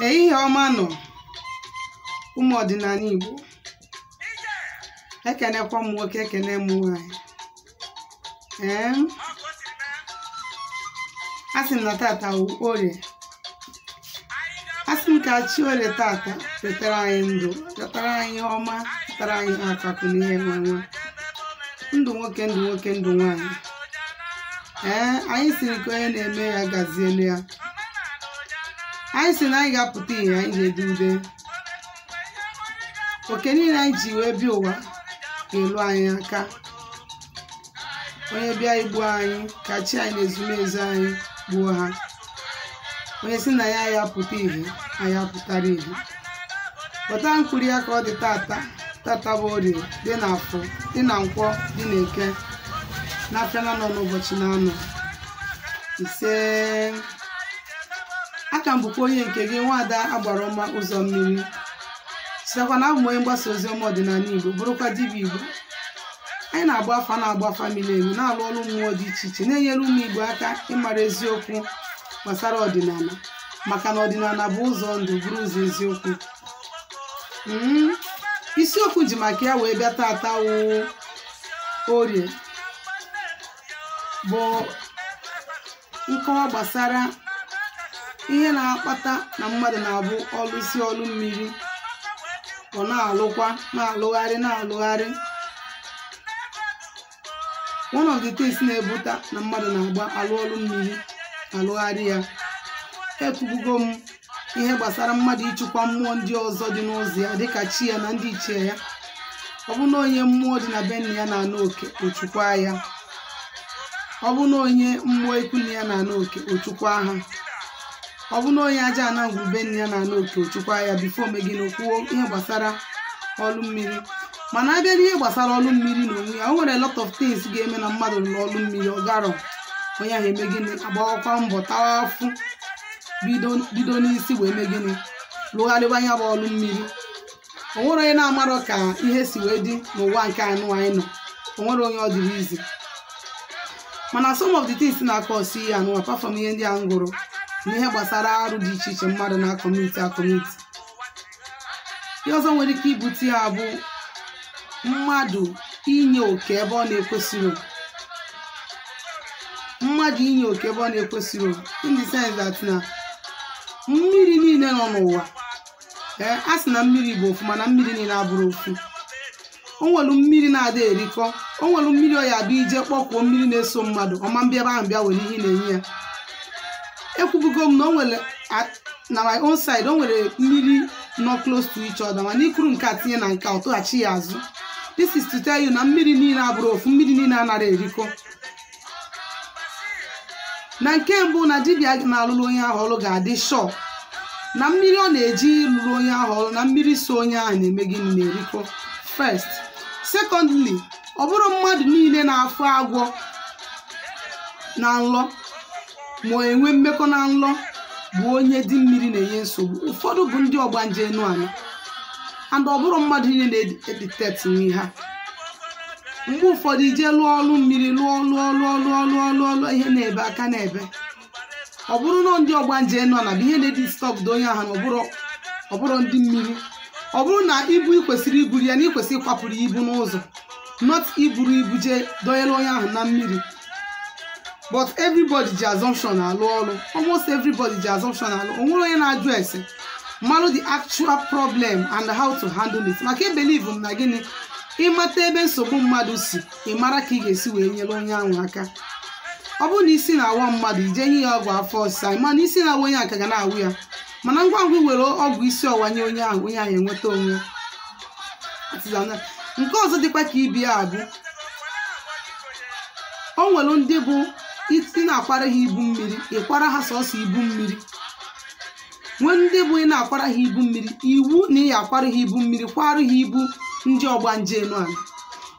Ehihie ọma nọ ụmụ ọdịnala Igbo. Ekenekwa m nwoke, ekene m nwaanyị. Ee, asị m na tata wụ Orie. Asị m ka chi Orie tata wetara anyị ndụ, wetara anyị ihe ọma, wetara anyị akụ na ihe nwa nwa. Ndụ nwoke, ndụ nwoke, ndụ nwaanyị. Ee, anyị siri ka onye na-eme ya gazielu ya. Anyị sị na anyị ga-apụta ihe, anyị ga-ede ude. Oke niile anyị ji wee bịa ụwa ga-elu anyị aka. Onye bịa igbu anyị, ka chi anyị na ezumezu anyị gbuo ha. Onye sị na ya ya apụta ihe, anyị apụtara ihe. Pụta mkpụrụ ya ka ọ dị tata. Tata bụ Orie, dị na Afọ, dị na Nkwọ, dị na Eke, n'afịa na nọ n'ụbọchị na-anọ ise. Aka m bụkwa onye nke gị, nwaada agbara ọma ụzọ mmiri. Sitekwa na abụ m onye mgbasa ozi ọma ọdịnala Igbo, bụrụkwa dibịa Igbo. Anyị na-agba afa, na-agba afa miri emi, na-alụ ọrụ mmụọ dị iche iche, na-enyere ụmụ Igbo aka ịmara eziokwu gbasara ọdịnala, maka na ọdịnala bụ ụzọ ndụ, bụrụ ụzọ eziokwu. Isiokwu ji maka ya wee bịa tata wụ Orie, bụ nkọwa gbasara ihe na-akpata na mmadụ na-abụ ọlụsi ọlụ mmiri, ọ na-alụkwa, na-alụgharị, na-alụgharị. One of the things na-ebute na mmadụ na-agba alụ ọlụ mmiri alụgharị ya, ekwubugo m ihe gbasara mmadụ ịchụkwa mmụọ ndị ọzọ dị n'ụzọ ya, dịka chi ya na ndị ichie ya. Ọ bụ na onye mmụọ dị na be nna ya na-ana oke, ochukwa ya. Ọ bụ na onye mmụọ ikwu nne ya na-ana oke, ochukwa ha. Ọ bụ na onye aja ana ngwuru be nne ya na-ana oke, ochukwa ya before megị kwuo ihe gbasara ọlụ mmiri. Mana abịa n'ihe gbasara ọlụ mmiri na onwe ya, o nwere a lot of things ga-eme na mmadụ rụrụ ọlụ mmiri, ọ garọ. Onye ahụ eme gịnị? Agbawakwa mbọ, tawa afụ, bido n'isi wee mee gịnị? Lụgharịwa ya bụ ọlụ mmiri. O nwere onye na-amarọ ka ihe si wee dị n'ụwa nke anụ anyị nọ. O nwere onye ọ dịrị izi. Mana some of the things na-akọ ọsị ihe anụ, apart from ihe ndị a m gụrụ na ihe gbasara arụ dị iche iche mmadụ na-acommit acommit, ihe ọzọ nwere ike ibute ya bụ mmadụ inye oke ebe ọ na-ekwesịrị, mmadụ inye oke ebe ọ na-ekwesịrị, in the sense that na mmiri niile nọ n'ụwa, ee, a sị na mmiri bụ ofu, mana mmiri niile abụrụ ofu. O nwere mmiri na-ada erikọ, o nwere mmiri ọ ya bụ ije kpọkwuo mmiri na-eso mmadụ ọma mbịa ebe ahụ bịa were ihe ị na-enye ya. Ekwubugo m na o nwere, na my own side, o nwere mmiri nọ close to each other, mana ikuru nke a tinye na nke a, ọ tụghachi ya azụ. This is to tell you na mmiri niile abụrụ ofu, mmiri niile anara erikọ. Na nke mbụ, na dibịa na-alụrụ onye ahụ ọrụ ga-adị sure na mmiri ọ na-eji lụrụ onye ahụ ọrụ na mmiri so onye ahụ na-eme gịnị? Na-erikọ first. Secondly, ọ bụrụ mmadụ niile na-afụ agwọ na nlọ ma ọ enwe mmekọ na nlọ bụ onye di mmiri na-enye nsogbu. Ụfọdụ bụ ndị ọgbanje enu ala, and ọ bụrụ mmadụ niile na-edetect nwe ha. Mgbe ụfọdụ ije lụọ ọlụ mmiri, lụọ, lụọ, lụọ, lụọ, lụọ, lụọ, lụọ, ihe na-ebe aka na-ebe. Ọ bụrụ na ndị ọgbanje enu ala bụ ihe na-edisturb onye ahụ, na ọ bụrụ ndị mmiri, ọ bụrụ na ibu ị kwesịrị iburu ya, na ị kwesịrị ịkwapụrụ ya ibu n'ụzọ, not iburu ibu jee dọnyere onye ahụ na mmiri. But everybody ji assumption alụ ọrụ, almost everybody ji assumption alụ. O nwere onye na-ajụ ese mmalụ the actual problem and how to handle it. Maka ebelieve m na gịnị? Ịmata ebe nsogbu mmadụ si, ị mara ka ị ga-esi wee nyere onye ahụ aka. Ọ bụrụ na isi na-awa mmadụ, ije nye ya ọgwụ afọ ọsịsa, mana isi na-awa onye aka ga na-awụ ya. Mana ngwa ngwa were ọgwụ isi ọwa nye onye ahụ, onye ahụ enweta onwe ya. Nke ọzọ dịkwa ka ibi ya bụ, o nwere ndị bụ ị na-akwara ha ibu mmiri, ịkwara ha sọsọ ibu mmiri. Nwee ndị bụ ị na-akwara ha ibu mmiri, iwu na ị akwara ha ibu mmiri, kwara ha ibu ndị ọgbanje enu ala.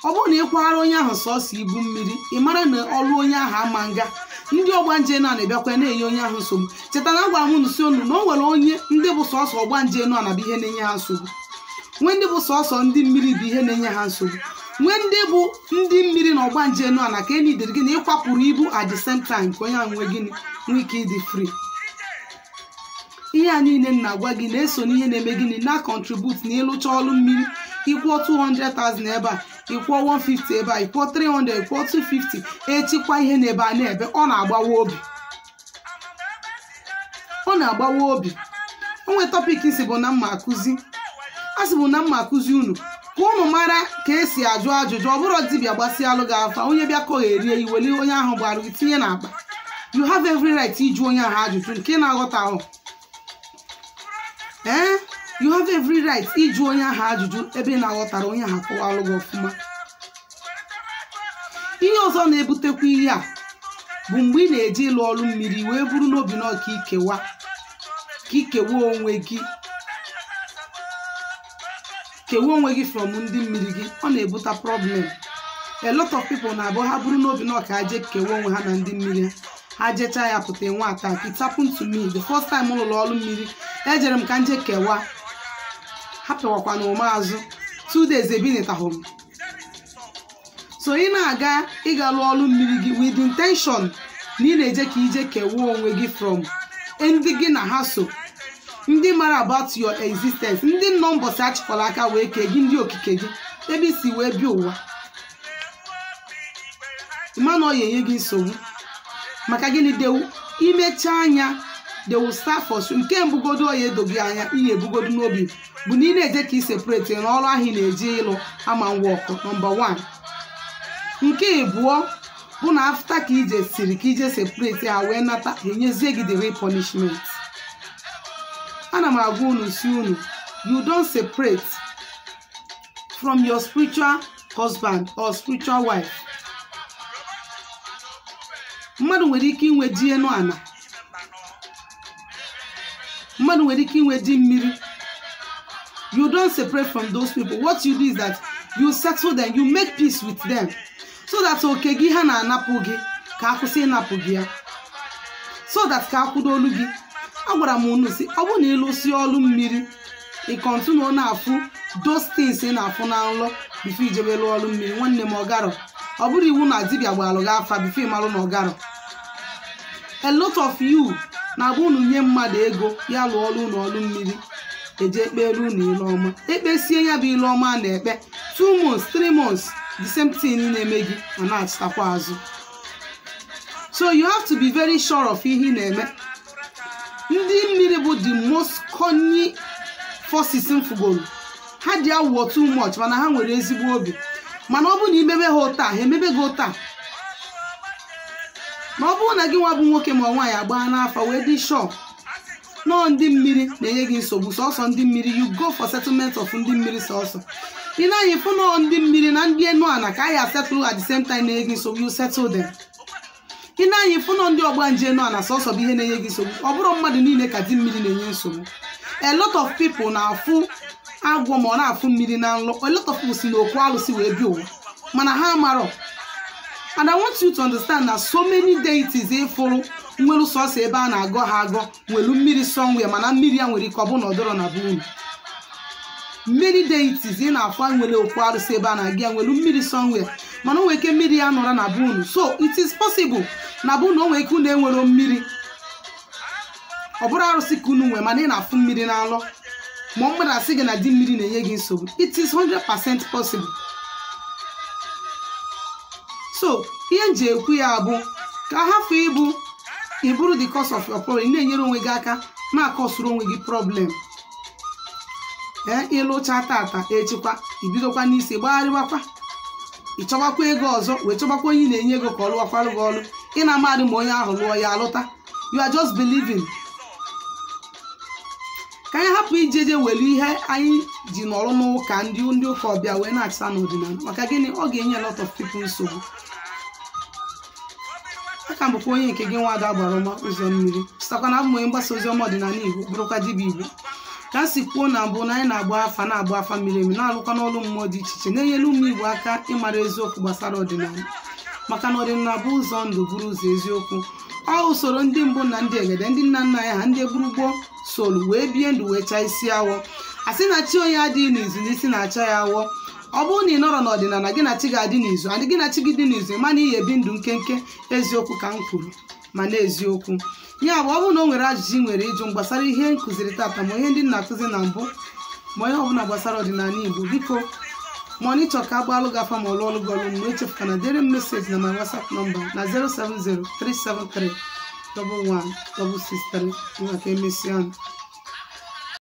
Ọ bụrụ na ị kwara onye ahụ sọsọ ibu mmiri, ị mara na ọrụ onye ahụ ama nga. Ndị ọgbanje enu ala bịakwa na-enye onye ahụ nsogbu. Cheta na agwara m unu si unu na o nwere onye ndị bụ sọsọ ọgbanje enu ala bụ ihe na-enye ha nsogbu, nwee ndị bụ sọsọ ndị mmiri bụ ihe na-enye ha nsogbu, nwee ndị bụ ndị mmiri na ọgbanje enu ala ka enidere gị na ịkwapụrụ ibu at the same time, ka onye ahụ nwee gịnị? Nwee ike ịdị free. Ihe a niile m na-agwa gị na-eso n'ihe na-eme gịnị na contribute na ịlụcha ọrụ mmiri. Ịkwụọ 200,000 ebe a, ịkwụọ 150 ebe a, ịkwụọ 300, ịkwụọ 250, echikwa ihe n'ebe a na-ebe. Ọ na-agbawa obi, ọ na-agbawa obi. Onwe topic si bụ na mma akụzi, a sị bụ na mma akụzi unu ka unu mara ka esi ajụ ajụjụ. Ọ bụrụ dibịa gbasịalụ gị afa, onye bịa kọgherie iweli onye ahụ gbara gị tinye n'akpa. You have every right ịjụ onye ahụ ajụjụ nke na-aghọta ahụ. Ee, you have every right ịjụ onye ahụ ajụjụ ebe ị na-aghọtara, onye ahụ akọwalụ gị ọfụma. Ihe ọzọ na-ebutekwa ihe a bụ mgbe ị na-eje ịlụ ọrụ mmiri wee buru n'obi na ka ikewa, ka ikewa onwe gị, kewa onwe gị from ndị mmiri gị. Ọ na-ebute problem. A lot of people na-abụ ha buru n'obi na ọka je kewa onwe ha na ndị mmiri ha, jechaa ya pụta enwe attack. It happened to me the first time m lụrụ ọrụ mmiri. Ejere m ka nje kewa ha, pịawakwa na ụmụazụ 2 days ebinitahụ m. So ị na-aga ịga lụọ ọrụ mmiri gị with the intention na ị na-eje ka ije kewa onwe gị from ndị gị na ha so, ndị mara about your existence, ndị nọ mbọsị achịkọrọ aka wee kee gị, ndị okike gị, ebe isi wee bịa ụwa, ịma na ọ ya enye gị nsogbu. Maka gịnị? Dewu imechaa anya, they will start for nke mbụgodo. Ọ ya edoghị anya, ị na-ebugodo n'obi bụ na ị na-eje ka ị separate na ọrụ ahụ ị na-eje ịlụ ama nwa ọkụ, number 1. Nke ịbụọ bụ na after ka ije siri ka ije separate ha wee nata, ha enyezie gị the real punishment. Ana m agwa unu si unu, you don't separate from your spiritual husband or spiritual wife. Mmadụ nwere ike inwe di enu ana, mmadụ nwere ike inwe di mmiri. You don't separate from those people. What you do is that you settle them, you make peace with them, so that oke gị ha na-anapụ gị ka akwụsị ịnapụ gị ya, so that ka akwụdo olu gị. Agwara m unu si ọ bụrụ na ịlụsi ọlụ mmiri, ị continue na-afụ those things ị na-afụ na nlọ before ijebe lụọ ọlụ mmiri, nwanne m, ọgarọ. Ọ bụrụ iwu na dibịa gbalụ gị afa before ịmalụ na ọgarọ. A lot of you na-abụ unu nye mmadụ ego ya lụọ ọlụ unu ọlụ mmiri, eje ekpere unu ile ọma, ekpesie ya bụ ile ọma a na-ekpe, 2 months, 3 months, the same thing na-eme gị ma na-achịtakwa azụ. So you have to be very sure of ihe ị na-eme. Ndị mmiri bụ the most cunning forces mfugolu. Ha dị awụọ too much, mana ha nwere ezigbo obi. Mana ọ bụrụ na imebe ha ụta, ha emebe gị ụta. Ma ọ bụrụ na gị nwa bụ nwoke ma nwaanyị agbaa n'afa wee dị sure nọọ ndị mmiri na-enye gị nsogbu, sọsọ ndị mmiri, you go for settlement of ndị mmiri sọsọ. Ị na-anya ịfụ nọọ ndị mmiri na ndị enu ana ka a ya settle at the same time na-enye gị nsogbu, you settle them. Ị na-anya ịfụ nọọ ndị ọgbanje enu ana sọsọ bụ ihe na-enye gị nsogbu. Ọ bụrụ mmadụ niile ka di mmiri na-enye nsogbu. A lot of people na-afụ agwọ ma ọ na-afụ mmiri na nlọ. A lot of people si n'okwu alụsị wee bịa ụwa, mana ha amarọ. And I want you to understand na so many deities ịfụrụ nwere sọsọ ebe a na-agọ ha agọ nwere mmiri somewhere, mana mmiri ya nwere ike ọ bụ na ọ dọrọ na be unu. Many deities ị na-afụ nwere okwu arụsị ebe a na-aga ya nwere mmiri somewhere, mana o nwere ike mmiri ya nọrọ na be unu. So it is possible na be unu o nwere ike unu enwero mmiri, ọ bụrụ arụsị ka unu nwee, mana ị na-afụ mmiri na nlọ, ma ọ mmadụ asị gị na di mmiri na-enye gị nsogbu. It is 100% possible. So ihe m ji ekwu ya bụ ka hafụ ịbụ ịbụrụ the cause of your problem. Ị na-enyere onwe gị aka na-akọsụrụ onwe gị problem. Ee, ịlụcha tata, echikwa ibidokwa n'isi gbagharịwakwa, ị chọbakwa ego ọzọ, wee chọbakwa onye ị na-enye ego ka ọ lụwakwarụ gị ọlụ. Ị na-amadị ma onye ahụ lụọ ya alụta. You are just believing. Ka anyị hapụ ijeje were ihe anyị ji nọrọ n'ụka, ndị ụka ọbịa wee na-achịta n'ọdịnala. Maka gịnị? Ọ ga-enye a lot of people nsogbu. Aka m bụkwa onye nke gị, nwaada gbara ọma ụzọ mmiri. Chetakwa na abụ m onye mgbasa ozi ọma ọdịnala Igbo, bụrụkwa dibịa Igbo. Ka m si kwuo na mbụ na anyị na-agba afa, na-agba afa miri emi, na-alụkwa n'ọrụ mmụọ dị iche iche, na-enyere ụmụ Igbo aka ịmara eziokwu gbasara ọdịnala, maka na ọdịnala bụ ụzọ ndụ, bụrụ ụzọ eziokwu. Ọ usoro ndị mbụ na ndị egede, ndị nna nna anyị ha, ndị gburugboo solu wee bie ndụ wee chaa isi awọ. A sị na chi onye adịghị n'izu n'isi na-acha ya awọ. Ọ bụrụ na ị nọrọ n'ọdịnala, gị na chi ga-adị n'izu adị, gị na chi gị dị n'izu, ma na iyi ebi ndụ nkenke. Eziokwu ka m kwuru. Ma n'eziokwu, ya bụ, ọ bụrụ na o nwere ajụjụ ị nwere ịjụ gbasara ihe m kụziri tata, ma ihe ndị m na-akụzi na mbụ, ma onye ọbụla gbasara ọdịnala Igbo, biko, ma ọ n'ịchọ ka agbalụ gị afa, ma ọ lụọ ọlụ gị ọlụ, ma echefukana dere m message na my WhatsApp number na 070 373 11663. Maka emesịa.